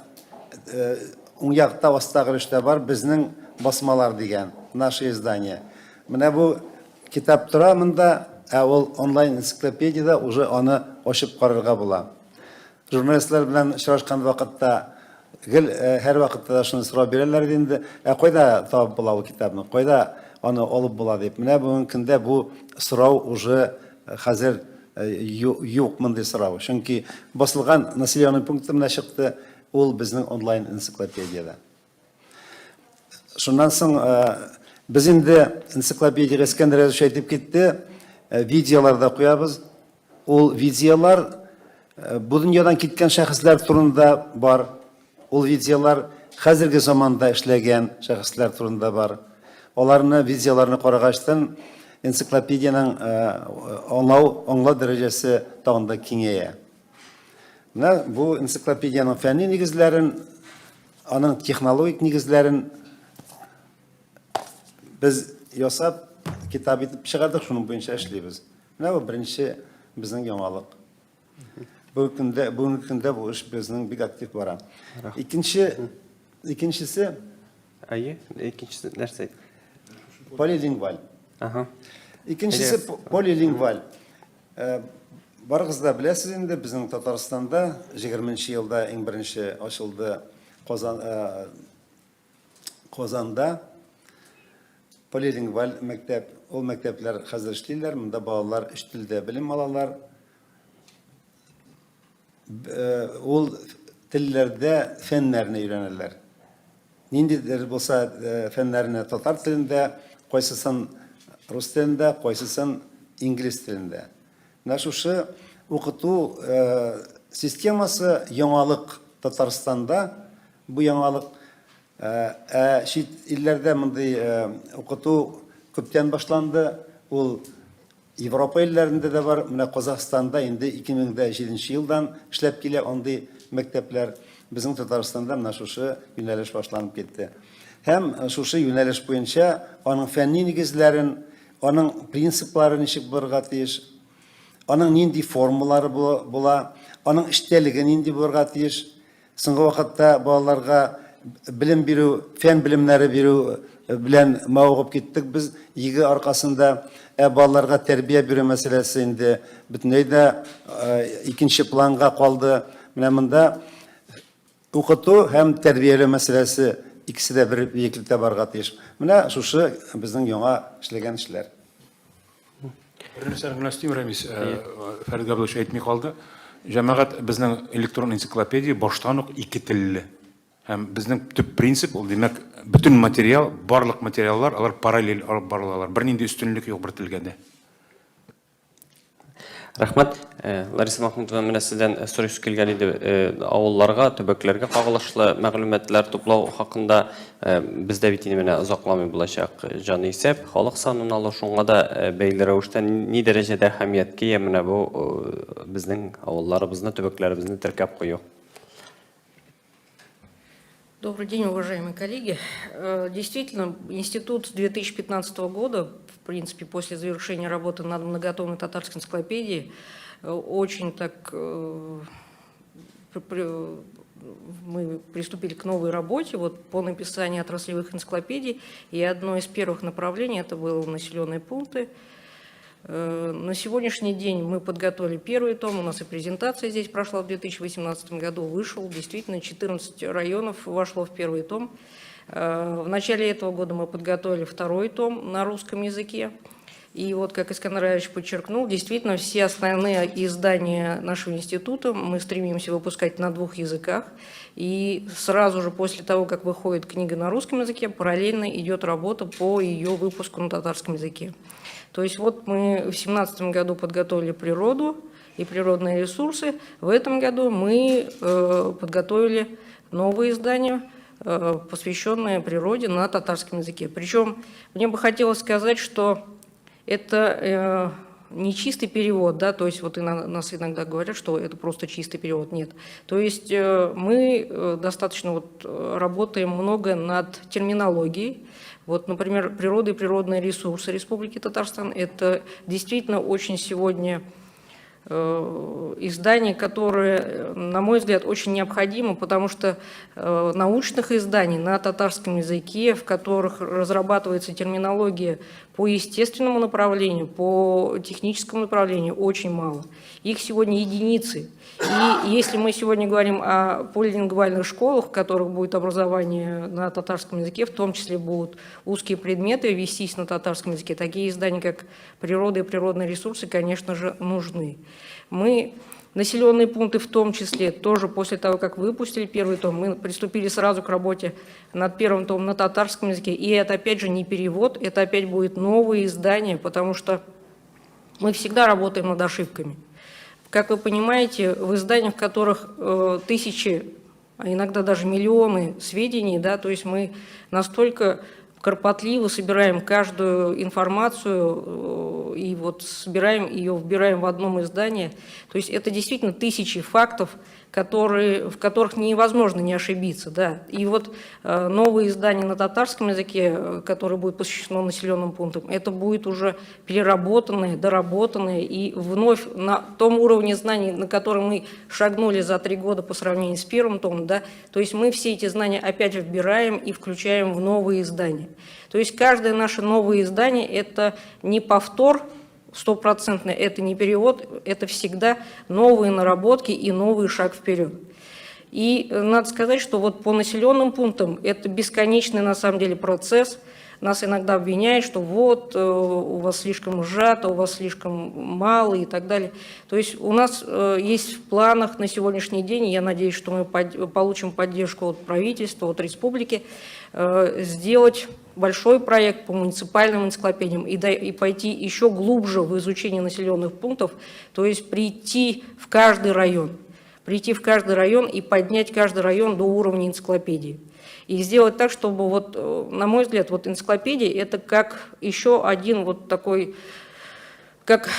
уң якта астагы өлештә бар безнең басмалар дигән, наше издание. Менә бу китап тора монда, ә ул онлайн энциклопедиядә уже аны ачып карарга була. Журналистлар белән очрашкан вакытта гел һәрвакытта да шуны сорау бирәләр иде инде. Ә кайда табып була ул китапны? Кайда аны алып була дип. Менә бүгенге көндә бу сорау уже хәзер юк мондый сорау. Чөнки басылган населенный пункты менә чыкты, ул безнең онлайн энциклопедиядә. Шуннан соң без инде энциклопедиягә Искәндәр язучы әйтеп китте, видеолар да куябыз. Ул видеолар бу дөньядан киткән шәхесләр турында бар. Ул видеолар хәзерге заманда эшләгән шәхесләр турында бар. Аларны видеоларны карагачтын энциклопедиянең аңлау, аңлау дәрәҗәсе тагын да киңәя. Менә бу энциклопедиянең фәнни нигезләрен, аның технологик нигезләрен без ясап, китап итеп чыгардык, шуның буенча эшлибез. Менә бу беренче безнең яңалык. Бүгенге көндә, бүгенге көндә бу эш безнең бик актив бара. Икенче, икенчесе Әйе, икенчесе нәрсә? Полилингваль. Ага. Икенчесе полилингваль. Э, барыгыз да беләсез инде, безнең Татарстанда 20 елда иң беренче ачылды Казан э, Казанда полилингваль мәктәп. Ул мәктәпләр хәзер эшлиләр, монда балалар өч телдә белем алалар. Э, ул телләрдә фәннәрне өйрәнәләр. Ниндидер булса э, фәннәрне татар телендә, кайсысын рус телендә, кайсысын инглиз телендә. Менә шушы укыту э, системасы яңалык Татарстанда, бу яңалык ә чит илләрдә мондый укыту күптән башланды. Ул Европа илләрендә дә бар. Менә Казахстанда инде 2007 елдан эшләп килә андый мәктәпләр. Безнең Татарстанда менә шушы юнәлеш башланып китте. Һәм шушы юнәлеш буенча аның фәнни нигезләрен, аның принциплары ничек булырга тиеш, аның нинди формалары була, аның эчтәлеге нинди булырга тиеш, Соңгы вакытта балаларга белем бирү, фән белемнәре бирү белән мавыгып киттек без ЕГЭ аркасында. Ә балаларга тәрбия бирү мәсьәләсе инде бөтенләй дә икенче планга калды. Менә монда укыту һәм тәрбияләү мәсьәләсе икесе дә бер биеклектә барырга тиеш. Менә шушы безнең яңа эшләгән эшләр. Бер нәрсәне генә өстим, Рәмис, Фәрит Габдуллович әйтми калды. Җәмәгать, безнең электрон энциклопедия баштан ук ике телле. Һәм безнең төп принцип ул, димәк, бөтен материал, барлык материаллар, алар параллель алып барылалар. Бернинди өстенлек юк бер телгә дә. Рәхмәт. Э, Лариса Махмутова, менә сездән э, сорыйсы килгән иде. Э, авылларга, төбәкләргә кагылышлы мәгълүматлар туплау хакында бездә бит инде менә озакламый булачак җанисәп, халык санын алу, шуңа да бәйле рәвештә ни дәрәҗәдә әһәмияткә ия менә бу безнең авылларыбызны, төбәкләребезне теркәп кую? Добрый день, уважаемые коллеги. Действительно, институт с 2015 года, в принципе, после завершения работы над многотомной татарской энциклопедией, очень так мы приступили к новой работе вот, по написанию отраслевых энциклопедий. И одно из первых направлений это было населенные пункты. На сегодняшний день мы подготовили первый том, у нас и презентация здесь прошла в 2018 году, вышел, действительно, 14 районов вошло в первый том. В начале этого года мы подготовили второй том на русском языке. И вот, как Искандер Раевич подчеркнул, действительно, все основные издания нашего института мы стремимся выпускать на двух языках. И сразу же после того, как выходит книга на русском языке, параллельно идет работа по ее выпуску на татарском языке. То есть вот мы в 2017 году подготовили природу и природные ресурсы. В этом году мы подготовили новые издания, посвященные природе на татарском языке. Причем мне бы хотелось сказать, что это не чистый перевод, да, то есть вот и нас иногда говорят, что это просто чистый перевод, нет. То есть мы достаточно вот работаем много над терминологией. Вот, например, природа и природные ресурсы Республики Татарстан – это действительно очень сегодня издание, которое, на мой взгляд, очень необходимо, потому что научных изданий на татарском языке, в которых разрабатывается терминология по естественному направлению, по техническому направлению, очень мало. Их сегодня единицы. И если мы сегодня говорим о полилингвальных школах, в которых будет образование на татарском языке, в том числе будут узкие предметы вестись на татарском языке, такие издания, как «Природа и природные ресурсы», конечно же, нужны. Мы населенные пункты в том числе, тоже после того, как выпустили первый том, мы приступили сразу к работе над первым томом на татарском языке. И это опять же не перевод, это опять будет новые издания, потому что мы всегда работаем над ошибками. Как вы понимаете, в изданиях, в которых тысячи, а иногда даже миллионы сведений, да, то есть мы настолько кропотливо собираем каждую информацию и вот собираем ее, вбираем в одном издании. То есть это действительно тысячи фактов, в которых невозможно не ошибиться. Да. И вот новое издание на татарском языке, которое будет посвящено населенным пунктам, это будет уже переработанное, доработанное и вновь на том уровне знаний, на который мы шагнули за 3 года по сравнению с первым томом, да, то есть мы все эти знания опять вбираем и включаем в новые издания. То есть каждое наше новое издание – это не повтор стопроцентный, это не перевод, это всегда новые наработки и новый шаг вперед. И надо сказать, что вот по населенным пунктам это бесконечный на самом деле процесс. Нас иногда обвиняют, что вот у вас слишком сжато, у вас слишком мало и так далее. То есть у нас есть в планах на сегодняшний день, я надеюсь, что мы получим поддержку от правительства, от республики, сделать большой проект по муниципальным энциклопедиям и пойти еще глубже в изучение населенных пунктов, то есть прийти в каждый район, и поднять каждый район до уровня энциклопедии. И сделать так, чтобы, вот, на мой взгляд, вот энциклопедия – это как еще один вот такой, как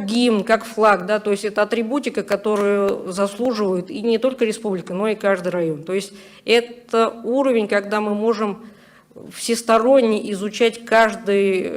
гимн, как флаг, да, то есть это атрибутика, которую заслуживает и не только республика, но и каждый район. То есть это уровень, когда мы можем всесторонне изучать каждое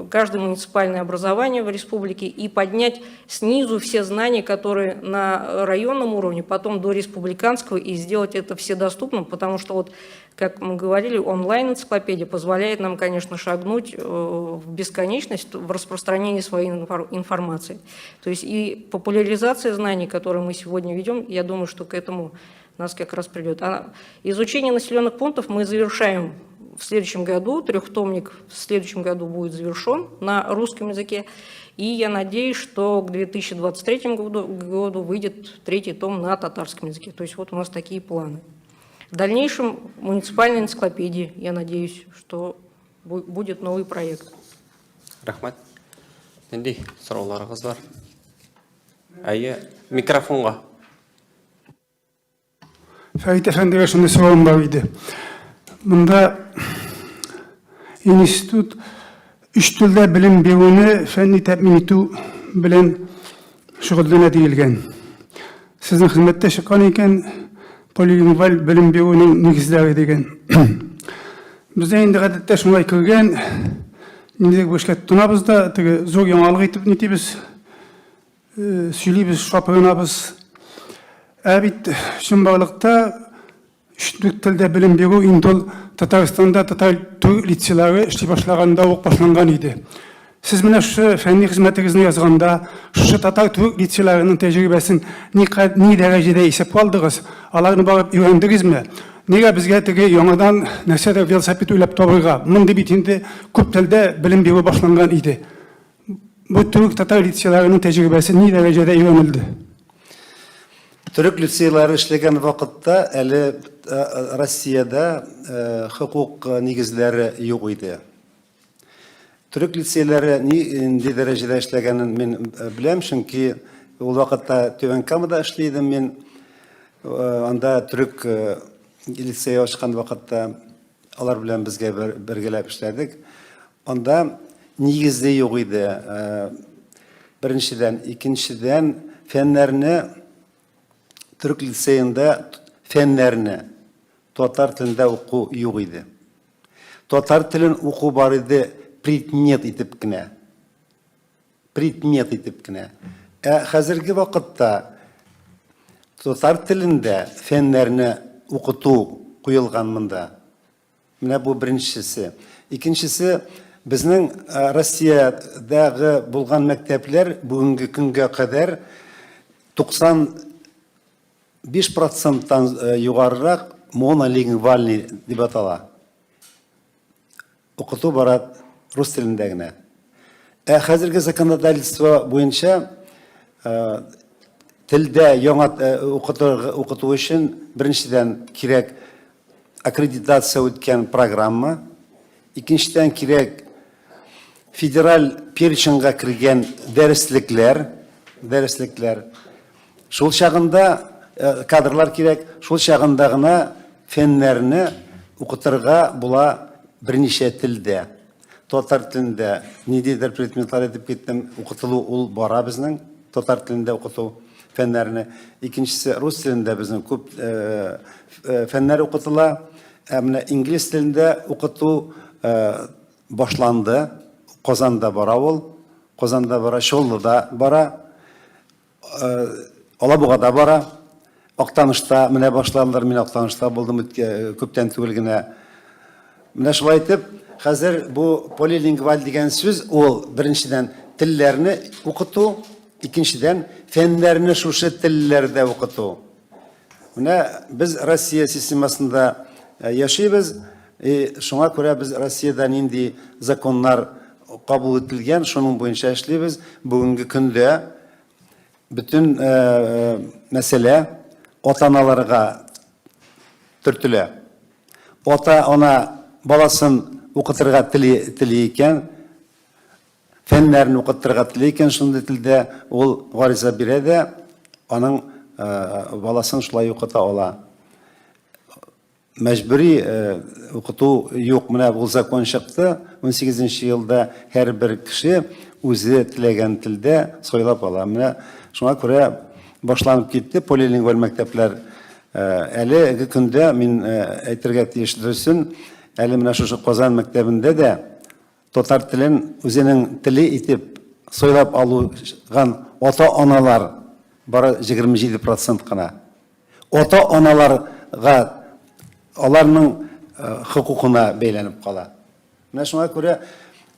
муниципальное образование в республике и поднять снизу все знания, которые на районном уровне, потом до республиканского, и сделать это вседоступным, потому что, вот, как мы говорили, онлайн-энциклопедия позволяет нам, конечно, шагнуть в бесконечность в распространении своей информации. То есть и популяризация знаний, которые мы сегодня ведем, я думаю, что к этому нас как раз придет. А изучение населенных пунктов мы завершаем в следующем году, трехтомник в следующем году будет завершен на русском языке. И я надеюсь, что к 2023 году выйдет третий том на татарском языке. То есть вот у нас такие планы. В дальнейшем муниципальной энциклопедии, я надеюсь, что будет новый проект. Рәхмәт. Нинди сорауларыгыз бар? Әйе, микрофонга. Фәрит әфәндегә шундый соравым бар иде. Монда институт өч телдә белем бирүне фәнни тәэмин итү белән шөгыльләнә диелгән. Сезнең хезмәттә чыккан икән полилингваль белем бирүнең нигезләре дигән. Бездә инде гадәттә шулай кергән, ниндидер бу эшкә тотынабыз да, теге зур яңалык итеп нитибез. Сөйлибез, шапырынабыз. Ә бит чынбарлыкта өч телдә белем бирү инде ул Татарстанда татар төр лицейлары эшли башлаганда ук башланган иде. Сез менә шушы фәнни хезмәтегезне язганда, шушы татар төрек лицейларының тәҗрибәсен ни, ни дәрәҗәдә исәпкә алдыгыз? Аларны барып өйрәндегезме? Нигә безгә теге яңадан нәрсәдер велосипед уйлап табырга? Мондый бит инде күп телдә белем бирү башланган иде. Бу төрек-татар лицейларының тәҗрибәсе ни дәрәҗәдә өйрәнелде? Төрек лицейлары эшләгән вакытта әле Россиядә хокук нигезләре юк иде. Төрек лицейлары нинди дәрәҗәдә эшләгәнен мин беләм, чөнки ул вакытта Түбән Камада эшли идем мин. Анда төрек лицее ачкан вакытта алар белән безгә бергәләп эшләдек. Анда нигезе юк иде. Беренчедән, икенчедән, фәннәрне төрек лицеенда фәннәрне татар телендә уку юк иде. Татар телен уку бар иде предмет итеп кенә. Предмет итеп кенә. Ә хәзерге вакытта татар телендә фәннәрне укыту куелган монда. Менә бу беренчесе. Икенчесе, безнең Россиядәге булган мәктәпләр бүгенге көнгә кадәр 95 проценттан югарырак монолингвальный дип атала. Укыту бара рус телендә генә. Ә хәзерге законодательство буенча телдә яңа укыту өчен беренчедән кирәк аккредитация үткән программа, икенчедән кирәк федераль переченьга кергән дәреслекләр, дәреслекләр. Шул чагында э, кадрлар кирәк, шул чагында гына фәннәрне укытырга була берничә телдә. Татар телендә ниндидер предметлар әйтеп киттем, укытылу ул бара безнең, татар телендә укыту фәннәрне. Икенчесе, рус телендә безнең күп э, э, фәннәр укытыла. Ә менә инглиз телендә укыту э, башланды. Казанда бара ул. Казанда бара, Чаллыда бара. Алабугада бара. Актанышта менә башладылар, мин Актанышта булдым күптән түгел генә. Менә шулай итеп, хәзер бу полилингваль дигән сүз ул беренчедән телләрне укыту, икенчедән фәннәрне шушы телләрдә укыту. Менә без Россия системасында яшибез, и шуңа күрә без Россиядә нинди законнар кабул ителгән, шуның буенча эшлибез. Бүгенге көндә бөтен мәсьәлә ата-аналарга төртелә. Ата-ана баласын укытырга тели, тели икән, фәннәрен укытырга тели икән шундый телдә, ул гариза бирә дә, аның баласын шулай укыта ала. Мәҗбүри укыту юк. Менә бу закон чыкты. 18 елда һәрбер кеше үзе теләгән телдә сайлап ала. Менә шуңа күрә башланып китте полилингваль мәктәпләр. Әлеге көндә мин әйтергә тиеш дөресен, әле менә шушы Казан мәктәбендә дә татар телен үзенең теле итеп сайлап алган ата-аналар бары 27 процент кына. Ата-аналарга аларның хокукына бәйләнеп кала. Менә шуңа күрә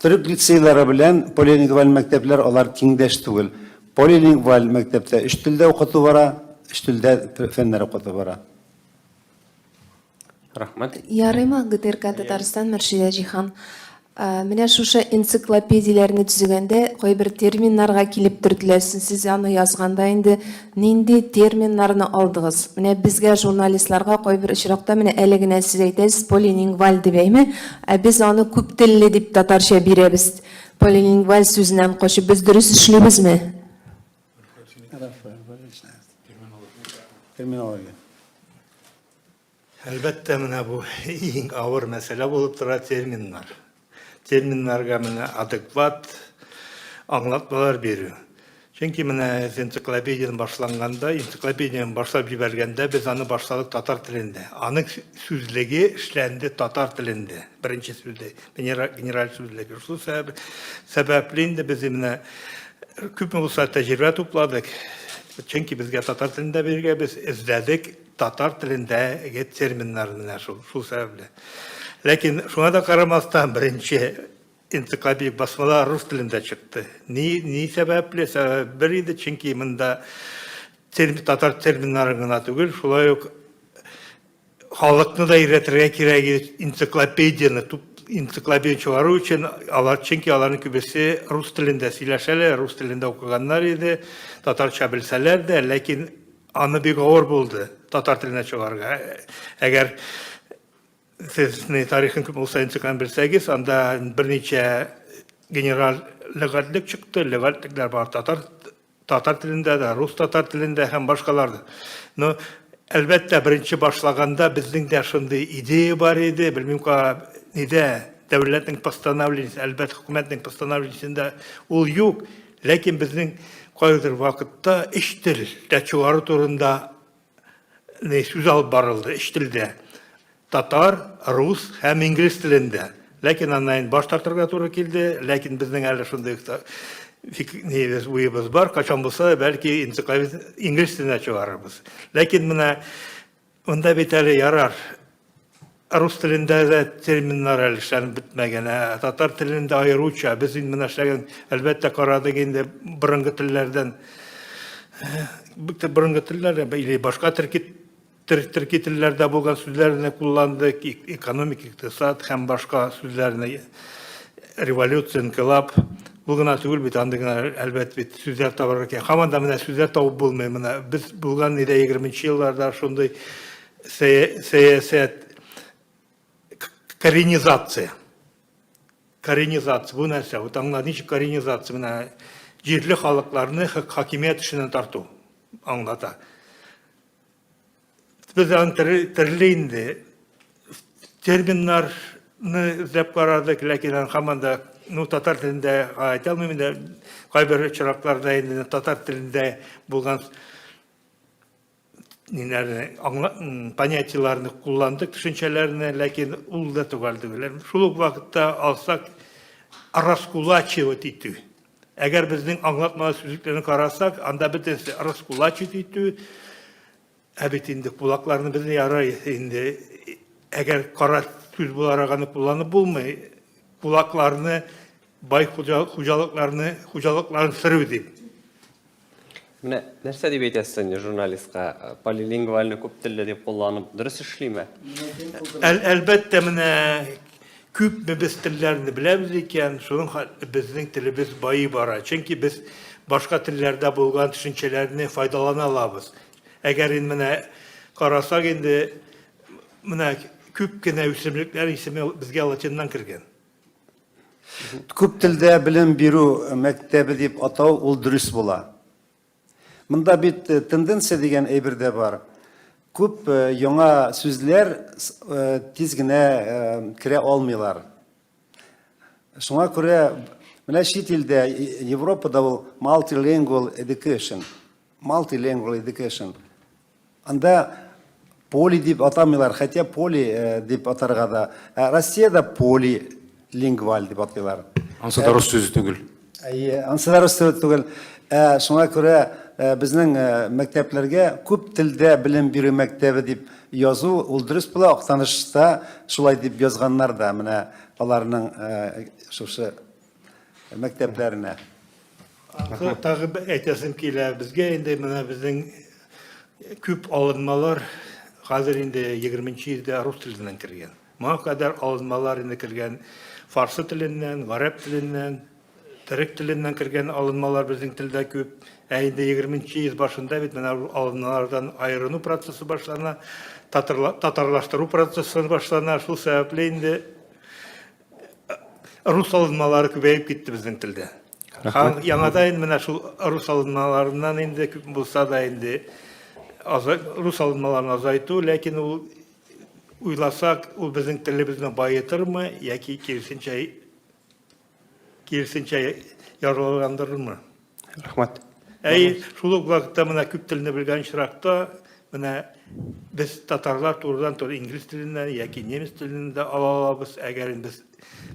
төрек лицейлары белән полилингваль мәктәпләр алар тиңдәш түгел. Полилингваль мәктәптә өч телдә укыту бара, өч телдә фәннәр укыту бара. Рәхмәт. Ярыймы, ГТРК Татарстан, Мөршидә Җиһан. Менә шушы энциклопедияләрне төзегәндә кайбер терминнарга килеп төртеләсез. Сез аны язганда инде нинди терминнарны алдыгыз? Менә безгә, журналистларга кайбер очракта менә әле генә сез әйтәсез полилингваль дип, әйме? Ә без аны күптелле дип татарча бирәбез. Полилингваль сүзеннән качып без дөрес эшлибезме? Терминология. Әлбәттә, менә бу иң авыр мәсьәлә булып тора терминнар. Терминнарга менә адекват аңлатмалар бирү. Чөнки менә энциклопедияне башланганда, энциклопедияне башлап җибәргәндә без аны башладык татар телендә. Аның сүзлеге эшләнде татар телендә. Беренче сүзлек, генераль сүзлеге. Шул сәбәпле инде без менә күпме булса тәҗрибә тупладык. Чөнки безгә татар телендә бирергә без эзләдек татар телендәге терминнар менә шул, шул сәбәпле. Ләкин шуңа да карамастан беренче энциклопедик басмалар рус телендә чыкты. Ни, ни сәбәпле? Сәбәп бер иде, чөнки монда термин, татар терминнары гына түгел, шулай ук халыкны да өйрәтергә кирәк иде энциклопедияне, энциклопедия чыгару өчен, алар, чөнки аларның күбесе рус телендә сөйләшәләр, рус телендә укыганнар иде, татарча белсәләр дә, ләкин Аны бик авыр булды татар теленә чыгарга. Әгәр сез ни тарихын күп булса энциклопедияне белсәгез, анда берничә генераль ләгатьлек чыкты, ләгатьлекләр бар татар татар телендә дә, рус татар телендә һәм башкалар да. Но әлбәттә, беренче башлаганда безнең дә шундый идея бар иде, белмим, нидә дәүләтнең постановлениесе, әлбәттә, хөкүмәтнең постановлениесендә ул юк. Ләкин безнең кайдыр вакытта өч телдә чыгару турында не сүз алып барылды, өч телдә. Татар, рус һәм инглиз телендә. Ләкин аннан инде баш тартырга туры килде, ләкин безнең әле шундый нибез, уебыз бар, качан булса, бәлки энциклопедия инглиз теленә чыгарырбыз. Ләкин менә Монда бит әле ярар. Рус телендә дә терминнар әле эшләнеп бетмәгән, ә татар телендә аеруча. Без инде менә эшләгән, әлбәттә, карадык инде борынгы телләрдән. Борынгы телләр или башка төрки төрки телләрдә булган сүзләрне кулландык, экономик, икътисад һәм башка сүзләрне, революция, инкыйлаб. Бу гына түгел бит, андый гына, әлбәттә, бит сүзләр табарга кирәк. Һаман да менә сүзләр табып булмый. Менә без булган иде 20 елларда шундый сәясәт коренизация. Коренизация бу нәрсә? Вот аңла, ничек коренизация менә җирле халыкларны хакимият эшенә тарту аңлата. Без аны төрле инде терминнарны эзләп карадык, ләкин аны һаман да, ну, татар телендә әйтә алмыйм инде, кайбер очракларда инде татар телендә булган ниләрне, аңла, понятиеләрне кулландык, төшенчәләрне, ләкин ул да төгәл түгел. Шул ук вакытта алсак, раскулачивать итү. Әгәр безнең аңлатмалы сүзлекләрне карасак, анда бөтенесе раскулачить итү, ә бит инде кулакларны без ярый инде, әгәр кара сүз буларак аны кулланып булмый, кулакларны, бай хуҗалыкларны, хуҗалыкларын сөрү дип. Менә нәрсә дип әйтәсез инде журналистка, полилингвальны күп телле дип кулланып дөрес эшлиме? Әл әлбәттә, менә күпме без телләрне беләбез икән, шуның хәтле безнең телебез байый бара. Чөнки без башка телләрдә булган төшенчәләрне файдалана алабыз. Әгәр инде менә карасак инде, менә күп кенә үсемлекләр исеме безгә латиннан кергән. Күп телдә белем бирү мәктәбе дип атау ул дөрес була. Монда бит э, тенденция дигән әйбер дә бар. Күп э, яңа сүзләр э, тиз генә керә алмыйлар. Шуңа күрә менә чит илдә, Европада ул multilingual education. Multilingual education. Анда поли дип атамыйлар, хотя поли э, дип атарга да. Ә Россиядә полилингваль дип атыйлар. Ансы да рус сүзе түгел. Әйе, ансы да рус сүзе түгел. Ә, шуңа күрә э, безнең э, мәктәпләргә күп телдә белем бирү мәктәбе дип язу ул дөрес була. Актанышта шулай дип язганнар да менә аларның шушы мәктәпләренә. Тагы әйтәсем килә, безгә инде менә безнең күп алынмалар хәзер инде 20 йөздә рус теленнән кергән. Моңа кадәр алынмалар инде кергән фарсы теленнән, гарәп теленнән, төрек теленнән кергән алынмалар безнең телдә күп. Ә инде 20 йөз башында бит менә алынмалардан аерыну процессы башлана, татарлаштыру процессы башлана. Шул сәбәпле инде рус алынмалары күбәеп китте безнең телдә. Һәм яңадан инде менә шул рус алынмаларыннан инде күп булса да инде рус алынмаларын азайту, ләкин ул уйласак, ул безнең телебезне баетырмы яки киресенчә киресенчә ярлыландырырмы? Рәхмәт. Әй, шул ук вакытта менә күп телне белгән очракта менә без татарлар турыдан-туры инглиз теленнән яки немец теленнән дә ала алабыз, әгәр инде без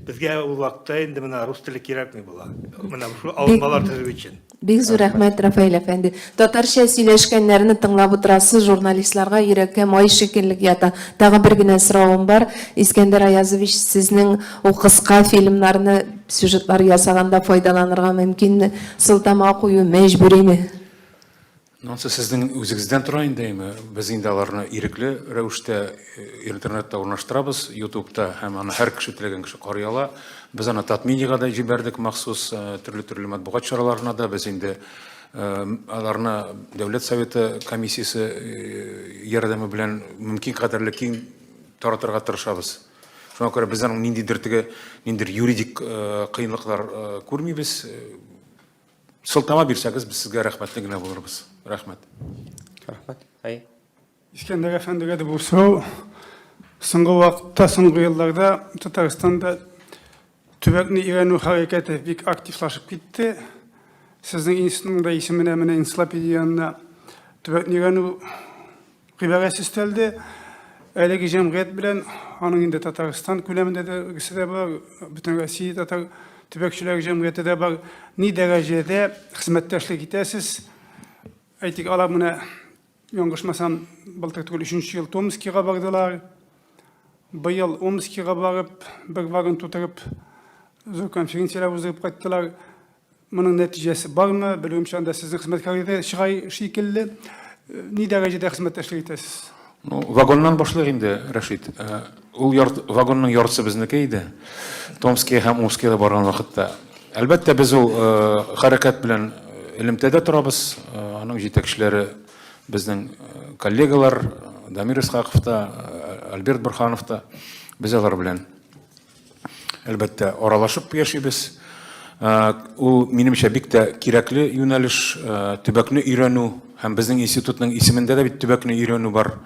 безгә ул вакытта инде менә рус теле кирәкми була. Менә шул алынмалар төзү өчен. Бик зур рәхмәт, Рафаэль әфәнде. Татарча сөйләшкәннәрне тыңлап утырасы журналистларга йөрәккә май шикелле ята. Тагы бер генә соравым бар. Искәндәр Аязович, сезнең ул кыска фильмнарны сюжетлар ясаганда файдаланырга мөмкинме? Сылтама кую мәҗбүриме? Анысы сезнең үзегездән тора инде, әйме. Без инде аларны ирекле рәвештә э, интернетта урнаштырабыз, YouTube'та һәм аны һәр кеше теләгән кеше карый ала. Без аны Татмедиага да җибәрдек махсус, э, төрле-төрле матбугат чараларына да. Без инде э, аларны Дәүләт Советы комиссиясе ярдәме белән мөмкин кадәрле киң таратырга тырышабыз. Шуңа күрә без аның ниндидер теге, ниндидер юридик кыенлыклар күрмибез. Сылтама бирсәгез, без сезгә рәхмәтле генә булырбыз. Рәхмәт. Рәхмәт. Әй. Искәндәр әфәндегә дә бу сорау. Соңгы вакытта, соңгы елларда Татарстанда төбәкне өйрәнү хәрәкәте бик активлашып китте. Сезнең институтның да исеменә менә энциклопедия янына төбәкне өйрәнү Гыйбарәсе өстәлде. Әлеге җәмгыять белән аның инде Татарстан күләмендә дә гесе дә бар, бөтен Россия татар төбәкчеләре җәмгыяте дә бар. Ни дәрәҗәдә хезмәттәшлек итәсез? Әйтик, алар менә яңгышмасам, былтыр түгел, өченче ел Томскига бардылар. Быел Омскига барып, бер вагон тутырып, зур конференцияләр уздырып кайттылар. Моның нәтиҗәсе бармы? Белүемчә, анда сезнең хезмәткәрләр дә чыга шикелле. Ни дәрәҗәдә хезмәттәшлек итәсез? Ну, вагоннан башлыйк инде, Рәшит. Э, ул ярт, вагонның яртысы безнеке иде. Томския һәм Омскиядә барган вакытта. Әлбәттә, без ул э, хәрәкәт белән элемтәдә торабыз. Э, аның җитәкчеләре безнең коллегалар Дамир Исхаков та, Альберт Бурханов та. Без алар белән Әлбәттә, аралашып яшибез. Э, ул, минемчә, бик тә кирәкле юнәлеш, э, төбәкне өйрәнү һәм безнең институтның исемендә дә бит төбәкне өйрәнү бар.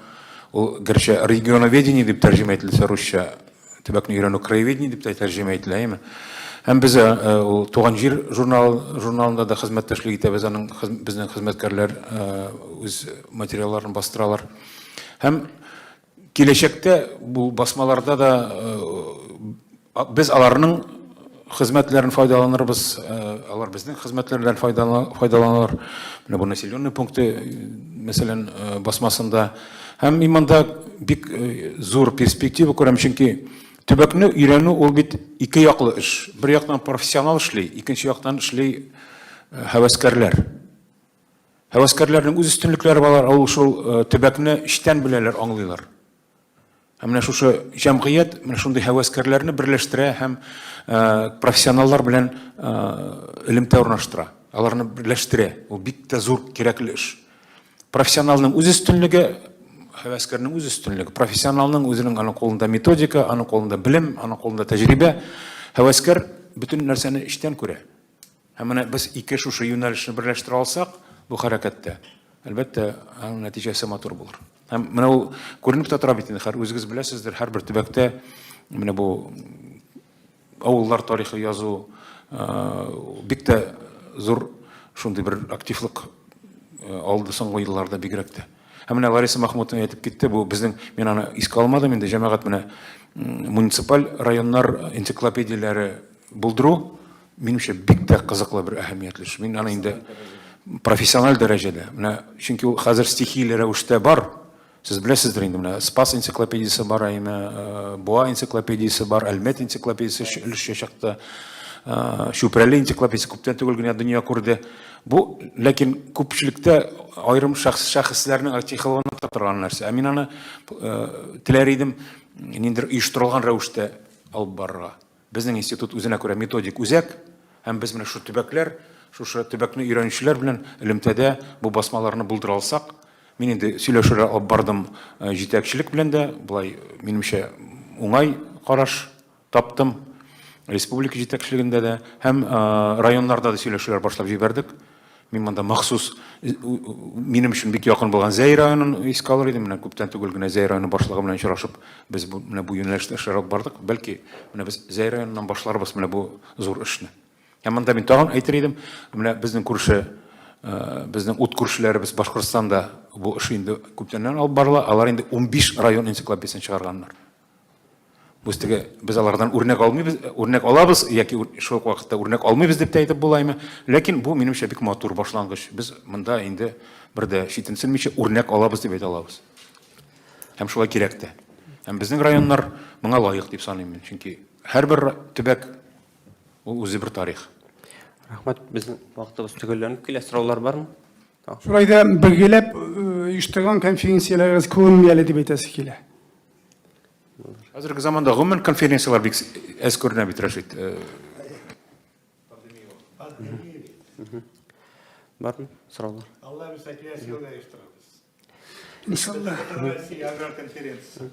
Ул гәрчә регионоведение дип тәрҗемә ителсә русча, төбәкне өйрәнү краеведение дип тә тәрҗемә ителә, әйеме? Һәм без э, ул Туган җир журнал журналында да хезмәттәшлек итәбез, аның безнең хезмәткәрләр үз материалларын бастыралар. Һәм Киләчәктә бу басмаларда да э, без аларның хезмәтләрен файдаланырбыз, э, алар безнең хезмәтләрдән файдаланалар. Менә бу населенный пункты, э, мәсәлән, басмасында. Һәм мин монда бик зур перспектива күрәм, чөнки төбәкне өйрәнү ул бит ике яклы эш. Бер яктан профессионал эшли, икенче яктан эшли һәвәскәрләр. Һәвәскәрләрнең үз өстенлекләре бар, ул шул э, төбәкне эчтән беләләр, аңлыйлар. Һәм менә шушы җәмгыять менә шундый һәвәскәрләрне берләштерә һәм э, профессионаллар белән э, элемтә урнаштыра. Аларны берләштерә. Ул бик тә зур кирәкле эш. Профессионалның үз өстенлеге, һәвәскәрнең үз өстенлеге. Профессионалның үзенең аның кулында методика, аның кулында белем, аның кулында тәҗрибә. Һәвәскәр бөтен нәрсәне эчтән күрә. Һәм менә без ике шушы юнәлешне берләштерә алсак, бу хәрәкәттә, әлбәттә, аның нәтиҗәсе матур булыр. Һәм менә ул күренеп тә тора бит инде, хәр үзегез беләсездер, һәрбер төбәктә менә бу авыллар тарихы язу бик тә зур шундый бер активлык алды соңгы елларда бигрәк тә. Һәм менә Лариса Махмутова әйтеп китте, бу безнең, мин аны искә алмадым инде, җәмәгать менә муниципаль районнар энциклопедияләре булдыру, Минемчә, бик тә кызыклы бер әһәмиятле эш. Мин аны инде профессиональ дәрәҗәдә, менә чөнки ул хәзер стихияле рәвештә бар. Сез беләсездер инде, менә Спас энциклопедиясе бар, әйме, э, Буа энциклопедиясе бар, Әлмәт энциклопедиясе өлешчә чыкты. Э, Чүпрәле энциклопедиясе күптән түгел генә дөнья күрде. Бу, ләкин күпчелектә аерым шәхес, шәхесләрнең активлыгына торган нәрсә. Ә мин аны э, теләр идем ниндидер оештырылган рәвештә алып барырга. Безнең институт үзенә күрә методик үзәк, һәм без менә шушы төбәкләр, шушы төбәкне өйрәнүчеләр белән элемтәдә бу басмаларны булдыра алсак, мин инде сөйләшүләр алып бардым э, җитәкчелек белән дә, болай, минемчә, уңай караш таптым. Республика җитәкчелегендә дә һәм районнарда да сөйләшүләр башлап җибәрдек. Мин монда махсус минем өчен бик якын булган Зәй районын искә алыр идем. Менә күптән түгел генә Зәй районы башлыгы белән очрашып, без бу, менә бу юнәлештә эшләр алып бардык. Бәлки, менә без Зәй районыннан башларбыз менә бу зур эшне. Һәм монда мин тагын әйтер идем, менә безнең күрше, безнең ут күршеләребез Башкортстанда бу эш инде күптәннән алып барыла. Алар инде 15 район энциклопедиясен чыгарганнар. Без теге без алардан үрнәк алмыйбыз, үрнәк алабыз яки шул ук вакытта үрнәк алмыйбыз дип тә әйтеп булаймы. Ләкин бу минемчә бик матур башлангыч. Без монда инде бер дә читенсенмичә үрнәк алабыз дип әйтә алабыз. Һәм шулай кирәк тә. Һәм безнең районнар моңа лаек дип саныйм мин. Чөнки һәрбер төбәк ул үзе бер тарих. Рәхмәт, безнең вакытыбыз төгәлләнеп килә. Сораулар бармы? Шулай да бергәләп оештырган конференцияләрегез күренми әле дип әйтәсе килә. Хәзерге заманда гомумән конференцияләр бик әз күренә бит, Рәшит. Бармы сораулар? Алла бирсә, киләсе елда оештырабыз. Иншалла. Россия аграр конференциясе.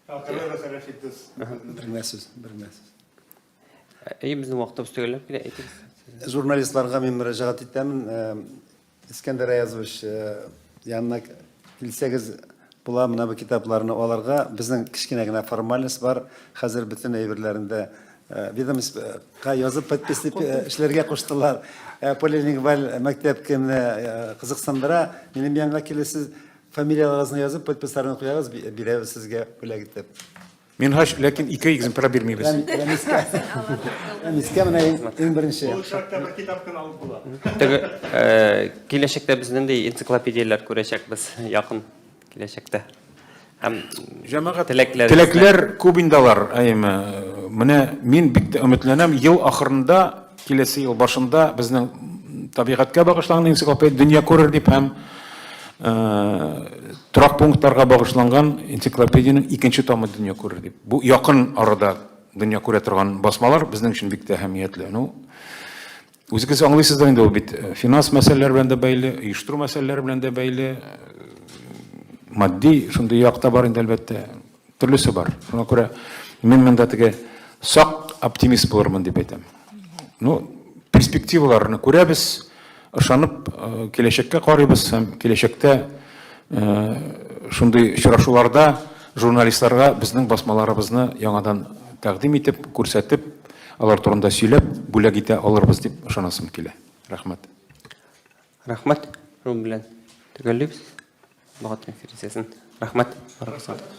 Акыры Рәшит дус. Бер генә сүз, бер генә сүз. Әйе, безнең вакытыбыз төгәлләнеп килә, әйтегез. Журналистларга мин мөрәҗәгать итәмен. Искәндәр Аязович янына килсәгез була менә бу китапларны алырга. Безнең кечкенә генә формальность бар. Хәзер бөтен әйберләрендә ведомостька язып подпись эшләргә куштылар. Полилингваль мәктәп кемне кызыксындыра, минем янга килесез, фамилияләрегезне язып, подписьләрне куягыз, бирәбез сезгә бүләк итеп. Минһаҗ, ләкин ике экземпляр бирмибез. Рәмискә. Рәмискә менә иң беренче. Ул очракта бер китап кына алып була. Теге киләчәктә без нинди энциклопедияләр күрәчәкбез якын киләчәктә? Һәм җәмәгать теләкләр. Теләкләр күп инде алар, әйеме. Менә мин бик тә өметләнәм, ел ахырында, киләсе ел башында безнең табигатькә багышланган энциклопедия дөнья күрер дип һәм торак пунктларга багышланган энциклопедиянең икенче томы дөнья күрер дип. Бу якын арада дөнья күрә торган басмалар безнең өчен бик тә әһәмиятле. Ну, үзегез аңлыйсыздыр инде, ул бит финанс мәсьәләләре белән дә бәйле, оештыру мәсьәләләре белән дә бәйле, матди шундый як та бар инде, әлбәттә, төрлесе бар. Шуңа күрә мин монда теге сак оптимист булырмын дип әйтәм. Ну, перспективаларны күрәбез, ышанып киләчәккә карыйбыз һәм киләчәктә шундый очрашуларда журналистларга безнең басмаларыбызны яңадан тәкъдим итеп, күрсәтеп, алар турында сөйләп, бүләк итә алырбыз дип ышанасым килә. Рәхмәт. Рәхмәт. Шуның белән төгәллибез матбугат конференциясен. Рәхмәт барыгызга да.